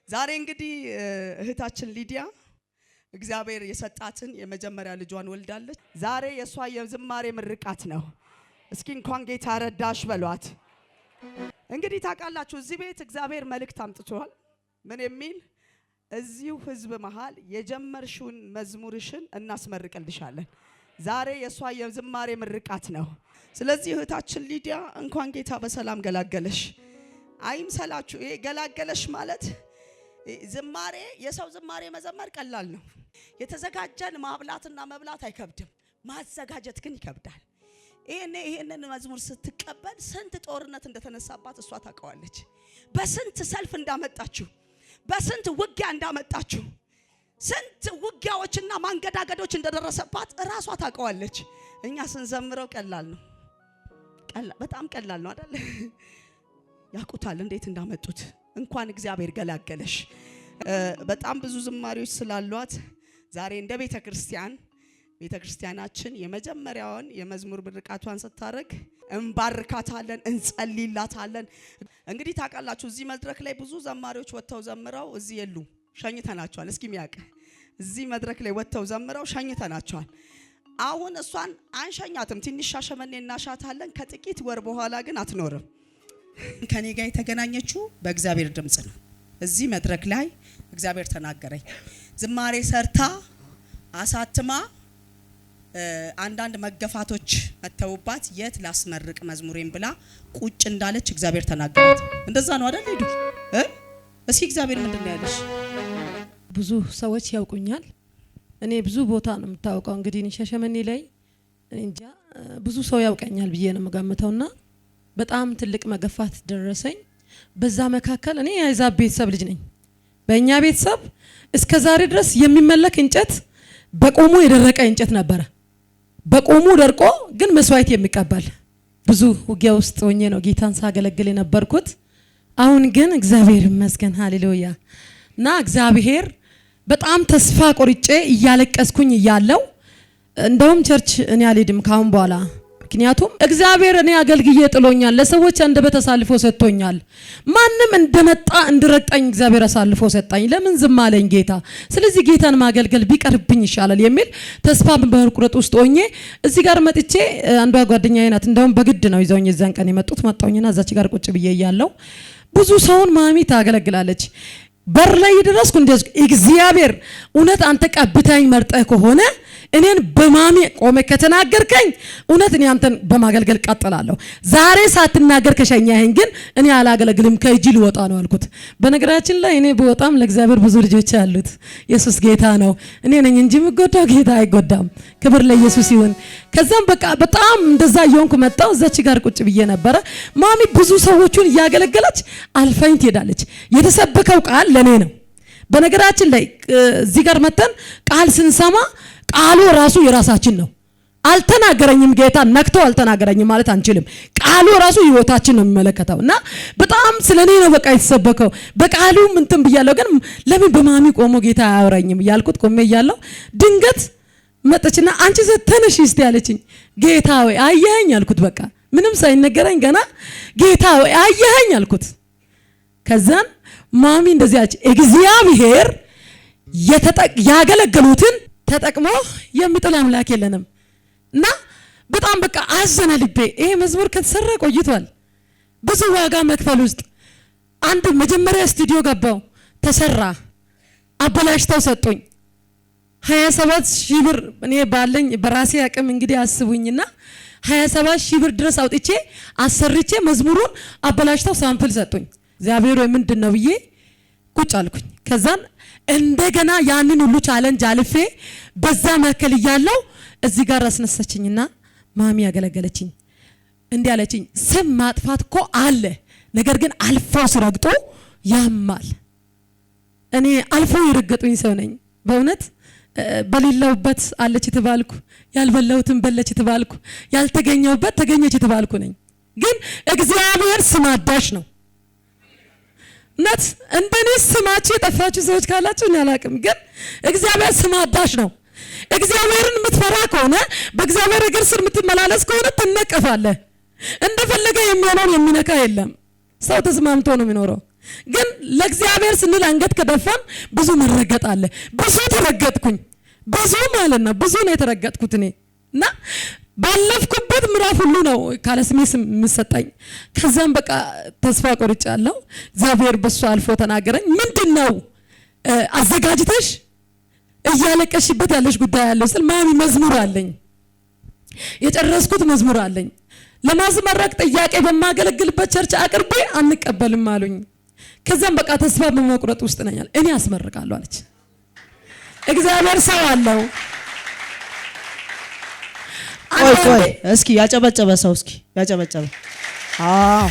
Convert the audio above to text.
ዛሬ እንግዲህ እህታችን ሊዲያ እግዚአብሔር የሰጣትን የመጀመሪያ ልጇን ወልዳለች። ዛሬ የእሷ የዝማሬ ምርቃት ነው። እስኪ እንኳን ጌታ ረዳሽ በሏት። እንግዲህ ታውቃላችሁ እዚህ ቤት እግዚአብሔር መልእክት አምጥቷል። ምን የሚል? እዚሁ ህዝብ መሃል የጀመርሽውን መዝሙርሽን እናስመርቅልሻለን። ዛሬ የእሷ የዝማሬ ምርቃት ነው። ስለዚህ እህታችን ሊዲያ እንኳን ጌታ በሰላም ገላገለሽ። አይምሰላችሁ፣ ይሄ ገላገለሽ ማለት ዝማሬ፣ የሰው ዝማሬ መዘመር ቀላል ነው። የተዘጋጀን ማብላትና መብላት አይከብድም። ማዘጋጀት ግን ይከብዳል። ይሄንን መዝሙር ስትቀበል ስንት ጦርነት እንደተነሳባት እሷ ታውቀዋለች። በስንት ሰልፍ እንዳመጣችሁ፣ በስንት ውጊያ እንዳመጣችሁ፣ ስንት ውጊያዎችና ማንገዳገዶች እንደደረሰባት እራሷ ታውቀዋለች። እኛ ስንዘምረው ቀላል ነው፣ በጣም ቀላል ነው አይደል? ያውቁታል እንዴት እንዳመጡት። እንኳን እግዚአብሔር ገላገለሽ። በጣም ብዙ ዝማሬዎች ስላሏት ዛሬ እንደ ቤተ ክርስቲያን፣ ቤተ ክርስቲያናችን የመጀመሪያውን የመዝሙር ምርቃቷን ስታደርግ እንባርካታለን፣ እንጸልይላታለን። እንግዲህ ታውቃላችሁ እዚህ መድረክ ላይ ብዙ ዘማሪዎች ወጥተው ዘምረው እዚህ የሉ፣ ሸኝተናቸዋል። እስኪ ሚያውቅ እዚህ መድረክ ላይ ወጥተው ዘምረው ሸኝተናቸዋል። አሁን እሷን አንሸኛትም፣ ትንሽ ሻሸመኔ እናሻታለን። ከጥቂት ወር በኋላ ግን አትኖርም። ከኔ ጋር የተገናኘችው በእግዚአብሔር ድምፅ ነው። እዚህ መድረክ ላይ እግዚአብሔር ተናገረኝ። ዝማሬ ሰርታ አሳትማ አንዳንድ መገፋቶች መተውባት የት ላስመርቅ መዝሙሬን ብላ ቁጭ እንዳለች እግዚአብሔር ተናገራት። እንደዛ ነው አይደል? ሄዱ እስኪ እግዚአብሔር ምንድን ነው ያለሽ? ብዙ ሰዎች ያውቁኛል። እኔ ብዙ ቦታ ነው የምታወቀው። እንግዲህ እኔ ሻሸመኔ ላይ እንጃ ብዙ ሰው ያውቀኛል ብዬ ነው የምገምተውና በጣም ትልቅ መገፋት ደረሰኝ። በዛ መካከል እኔ የአሕዛብ ቤተሰብ ልጅ ነኝ። በእኛ ቤተሰብ እስከ ዛሬ ድረስ የሚመለክ እንጨት በቆሙ የደረቀ እንጨት ነበረ። በቆሙ ደርቆ ግን መስዋዕት የሚቀበል፣ ብዙ ውጊያ ውስጥ ሆኜ ነው ጌታን ሳገለግል የነበርኩት። አሁን ግን እግዚአብሔር ይመስገን፣ ሃሌሉያ። እና እግዚአብሔር በጣም ተስፋ ቆርጬ እያለቀስኩኝ እያለው እንደውም church እኔ አልሄድም ካሁን በኋላ፣ ምክንያቱም እግዚአብሔር እኔ አገልግዬ ጥሎኛል፣ ለሰዎች አንደበት አሳልፎ ሰጥቶኛል። ማንም እንደመጣ እንድረግጠኝ እግዚአብሔር አሳልፎ ሰጣኝ። ለምን ዝም አለኝ ጌታ? ስለዚህ ጌታን ማገልገል ቢቀርብኝ ይሻላል የሚል ተስፋ በመቁረጥ ውስጥ ሆኜ እዚህ ጋር መጥቼ አንዷ ጓደኛዬ ናት፣ እንደውም በግድ ነው ይዘውኝ የዛን ቀን የመጡት። መጣሁኝና እዛች ጋር ቁጭ ብዬ እያለሁ ብዙ ሰውን ማሚ ታገለግላለች። በር ላይ የደረስኩ እንደዚህ እግዚአብሔር እውነት አንተ ቀብተኸኝ መርጠህ ከሆነ፣ እኔን በማሚ ቆመ ከተናገርከኝ እውነት እኔ አንተን በማገልገል ቀጥላለሁ። ዛሬ ሳትናገር ከሸኛኸኝ ግን እኔ አላገለግልም፣ ከእጅ ልወጣ ነው አልኩት። በነገራችን ላይ እኔ ብወጣም ለእግዚአብሔር ብዙ ልጆች አሉት። ኢየሱስ ጌታ ነው። እኔ ነኝ እንጂ የምጎዳው ጌታ አይጎዳም። ክብር ለኢየሱስ ይሁን። ከዛም በቃ በጣም እንደዛ እየሆንኩ መጣሁ። እዛች ጋር ቁጭ ብዬ ነበረ። ማሚ ብዙ ሰዎቹን እያገለገለች አልፋኝ ትሄዳለች። የተሰበከው ቃል ለኔ ነው። በነገራችን ላይ እዚህ ጋር መተን ቃል ስንሰማ ቃሉ ራሱ የራሳችን ነው። አልተናገረኝም ጌታ ነክቶ አልተናገረኝም ማለት አንችልም። ቃሉ ራሱ ህይወታችን ነው የሚመለከተው እና በጣም ስለኔ ነው በቃ የተሰበከው። በቃሉ እንትን ብያለሁ፣ ግን ለምን በማሚ ቆሞ ጌታ አያወራኝም እያልኩት ቆሜ እያለሁ ድንገት መጣችና አንቺ ተነሽ እስቲ አለችኝ። ጌታ ወይ አየኸኝ አልኩት። በቃ ምንም ሳይነገረኝ ገና ጌታ ወይ አየኸኝ አልኩት። ከዛን ማሚ እንደዚህ አለች፣ እግዚአብሔር ያገለገሉትን ተጠቅሞ የሚጥል አምላክ የለንም። እና በጣም በቃ አዘነ ልቤ። ይሄ መዝሙር ከተሰራ ቆይቷል። ብዙ ዋጋ መክፈል ውስጥ አንድ መጀመሪያ ስቱዲዮ ገባው፣ ተሰራ፣ አበላሽተው ሰጡኝ። 27 ሺህ ብር እኔ ባለኝ በራሴ አቅም እንግዲህ አስቡኝና 27 ሺህ ብር ድረስ አውጥቼ አሰርቼ መዝሙሩን አበላሽተው sample ሰጡኝ። እግዚአብሔር ወይ ምንድን ነው ብዬ ቁጭ አልኩኝ። ከዛን እንደገና ያንን ሁሉ challenge አልፌ በዛ መካከል እያለው እዚህ ጋር አስነሳችኝና ማሚ ያገለገለችኝ። እንዲህ አለችኝ፣ ስም ማጥፋት እኮ አለ፣ ነገር ግን አልፈው ሲረግጡ ያማል። እኔ አልፈው የረገጡኝ ሰው ነኝ። በእውነት በሌለውበት አለች የተባልኩ፣ ያልበላሁትን በለች የተባልኩ፣ ያልተገኘሁበት ተገኘች የተባልኩ ነኝ። ግን እግዚአብሔር ስም አዳሽ ነው። እውነት እንደኔ ስማችሁ የጠፋችሁ ሰዎች ካላችሁ እኔ አላቅም፣ ግን እግዚአብሔር ስም አዳሽ ነው። እግዚአብሔርን የምትፈራ ከሆነ፣ በእግዚአብሔር እግር ስር የምትመላለስ ከሆነ ትነቀፋለህ። እንደፈለገ የሚሆነውን የሚነካ የለም። ሰው ተስማምቶ ነው የሚኖረው። ግን ለእግዚአብሔር ስንል አንገት ከደፋን ብዙ መረገጥ አለ። ብዙ ተረገጥኩኝ፣ ብዙ ማለት ነው። ብዙ ነው የተረገጥኩት እኔ እና ባለፍኩበት ምዕራፍ ሁሉ ነው ካለ ስሜ ስም የምሰጠኝ። ከዛም በቃ ተስፋ ቆርጫለሁ። እግዚአብሔር በሱ አልፎ ተናገረኝ። ምንድን ነው አዘጋጅተሽ እያለቀሽበት ያለሽ ጉዳይ ያለው ስል ማሚ መዝሙር አለኝ፣ የጨረስኩት መዝሙር አለኝ። ለማስመረቅ ጥያቄ በማገለግልበት church አቅርቤ አንቀበልም አሉኝ። ከዛም በቃ ተስፋ በመቁረጥ ውስጥ ነኛል። እኔ አስመርቃለሁ አለች። እግዚአብሔር ሰው አለው። ቆይ ቆይ፣ እስኪ ያጨበጨበ ሰው እስኪ ያጨበጨበ። አዎ።